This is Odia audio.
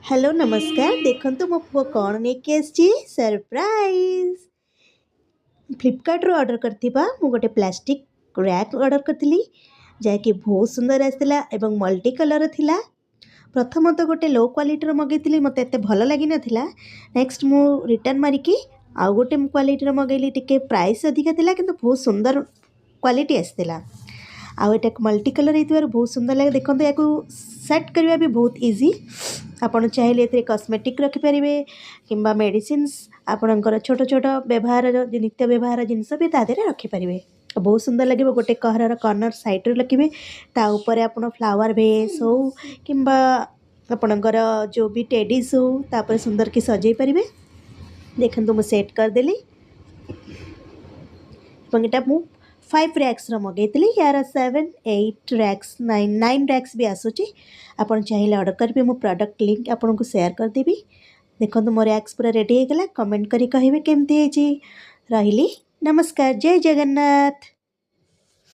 ହ୍ୟାଲୋ, ନମସ୍କାର। ଦେଖନ୍ତୁ, ମୋ ପୁଅ କ'ଣ ନେଇକି ଆସିଛି ସରପ୍ରାଇଜ୍। ଫ୍ଲିପକାର୍ଟରୁ ଅର୍ଡ଼ର କରିଥିବା ମୁଁ ଗୋଟେ ପ୍ଲାଷ୍ଟିକ୍ ର୍ୟାକ୍ ଅର୍ଡ଼ର କରିଥିଲି, ଯାହାକି ବହୁତ ସୁନ୍ଦର ଆସିଥିଲା ଏବଂ ମଲ୍ଟି କଲର୍ ଥିଲା। ପ୍ରଥମତଃ ଗୋଟେ ଲୋ କ୍ୱାଲିଟିର ମଗାଇଥିଲି, ମୋତେ ଏତେ ଭଲ ଲାଗିନଥିଲା। ନେକ୍ସଟ ମୁଁ ରିଟର୍ଣ୍ଣ ମାରିକି ଆଉ ଗୋଟେ କ୍ୱାଲିଟିର ମଗାଇଲି। ଟିକେ ପ୍ରାଇସ୍ ଅଧିକା ଥିଲା, କିନ୍ତୁ ବହୁତ ସୁନ୍ଦର କ୍ୱାଲିଟି ଆସିଥିଲା। ଆଉ ଏଇଟା ମଲ୍ଟି କଲର୍ ହେଇଥିବାରୁ ବହୁତ ସୁନ୍ଦର ଲାଗେ। ଦେଖନ୍ତୁ, ୟାକୁ ସେଟ୍ କରିବା ବି ବହୁତ ଇଜି। ଆପଣ ଚାହିଁଲେ ଏଥିରେ କସ୍ମେଟିକ୍ ରଖିପାରିବେ କିମ୍ବା ମେଡ଼ିସିନ୍ସ, ଆପଣଙ୍କର ଛୋଟ ଛୋଟ ବ୍ୟବହାରର, ନିତ୍ୟ ବ୍ୟବହାର ଜିନିଷ ବି ତା ଦେହରେ ରଖିପାରିବେ। ବହୁତ ସୁନ୍ଦର ଲାଗିବ। ଗୋଟେ ଘରର କର୍ଣ୍ଣର ସାଇଡ଼୍ରେ ରଖିବେ, ତା ଉପରେ ଆପଣ ଫ୍ଲାୱାର ଭେସ୍ ହଉ କିମ୍ବା ଆପଣଙ୍କର ଯେଉଁ ବି ଟେଡ଼ିସ୍ ହଉ, ତାପରେ ସୁନ୍ଦର କି ସଜେଇ ପାରିବେ। ଦେଖନ୍ତୁ, ମୁଁ ସେଟ୍ କରିଦେଲି ଏବଂ ଏଇଟା ମୁଁ 5 ର୍ୟାକ୍ସର ମଗାଇଥିଲି। ୟାର 7, 8 ର୍ୟାକ୍ସ, 9 ର୍ୟାକ୍ସ ବି ଆସୁଛି। ଆପଣ ଚାହିଁଲେ ଅର୍ଡ଼ର କରିବେ। ମୁଁ ପ୍ରଡ଼କ୍ଟ ଲିଙ୍କ୍ ଆପଣଙ୍କୁ ସେୟାର କରିଦେବି। ଦେଖନ୍ତୁ, ମୋ ର୍ୟାକ୍ସ ପୁରା ରେଡ଼ି ହେଇଗଲା। କମେଣ୍ଟ କରି କହିବେ କେମିତି ହେଇଛି। ରହିଲି, ନମସ୍କାର, ଜୟ ଜଗନ୍ନାଥ।